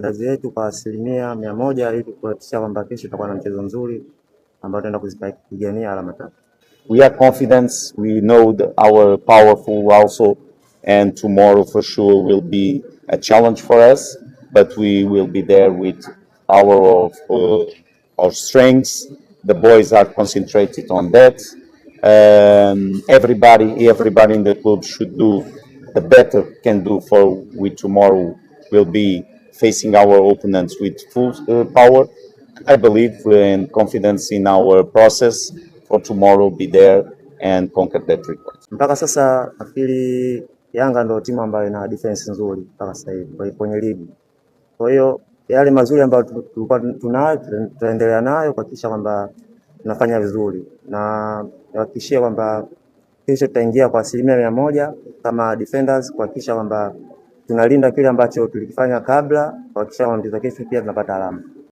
Maandalizi yetu kwa 100% ili kuhakikisha kwamba kesho tutakuwa na mchezo mzuri ambao tunaenda kuzipigania alama tatu. We are confident. We know our powerful also, and tomorrow for sure will be a challenge for us, but we will be there with our strengths. The boys are concentrated on that. Everybody in the club should do the better can do for with tomorrow will be facing our opponents with full power. I believe and confidence in our process for tomorrow, be there and conquer that record. Mpaka sasa nafikiri Yanga ndio timu ambayo ina defense nzuri mpaka sasa hivi kwenye ligi. Kwa hiyo yale mazuri ambayo tulikuwa tunayo tutaendelea nayo kuhakikisha kwamba tunafanya vizuri, na nihakikishie kwamba kesho tutaingia kwa 100% kama defenders kuhakikisha kwamba tunalinda kile ambacho tulikifanya kabla, kuhakikisha kwamba mchezo kesho pia tunapata alama.